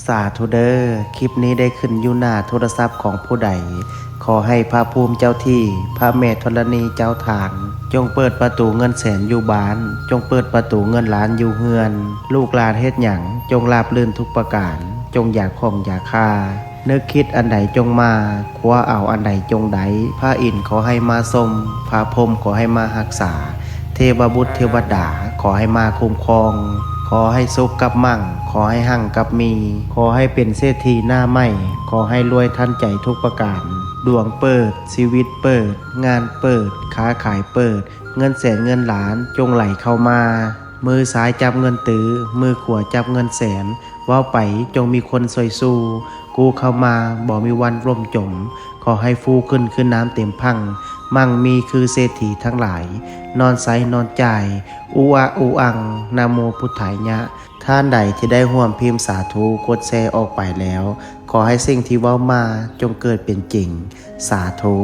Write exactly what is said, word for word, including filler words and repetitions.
สาธุเด้อ คลิปนี้ได้ขึ้นอยู่หน้าโทรศัพท์ของผู้ใด ขอให้พระภูมิเจ้าที่ พระแม่ธรณีเจ้าทาง จงเปิดประตูเงินแสนอยู่บ้าน จงเปิดประตูเงินล้านอยู่เฮือน ลูกหลานเฮ็ดหยัง จงราบรื่นทุกประการ จงอย่าข้องอย่าคา นึกคิดอันใดจงมา คว้าเอาอันใดจงได้ พระอินทร์ขอให้มาชม พระพรหมขอให้มารักษา เทวบุตรเทวดาขอให้มาคุ้มครอง ขอให้สุขกับมั่ง ขอให้หั่งกับมี ขอให้เป็นเศรษฐีหน้าใหม่ ขอให้รวยทันใจทุกประการ ดวงเปิด ชีวิตเปิด งานเปิด ค้าขายเปิด เงินแสนเงินล้านจงไหลเข้ามา มือซ้ายจับเงินตื้อ มือขวาจับเงินแสน เว้าไปจงมีคนซอยสู้ กู้เข้ามาบ่มีวันล่มจม ขอให้ฟูขึ้นคือน้ำเต็มพัง มั่งมีคือเศรษฐีทั้งหลาย นอนใสนอนจ่าย อุอะอุอัง นะโมพุทธายะ ท่านใดที่ได้ร่วมพิมพ์สาธุ กดแชร์ออกไปแล้ว ขอให้สิ่งที่เว้ามาจงเกิดเป็นจริง สาธุ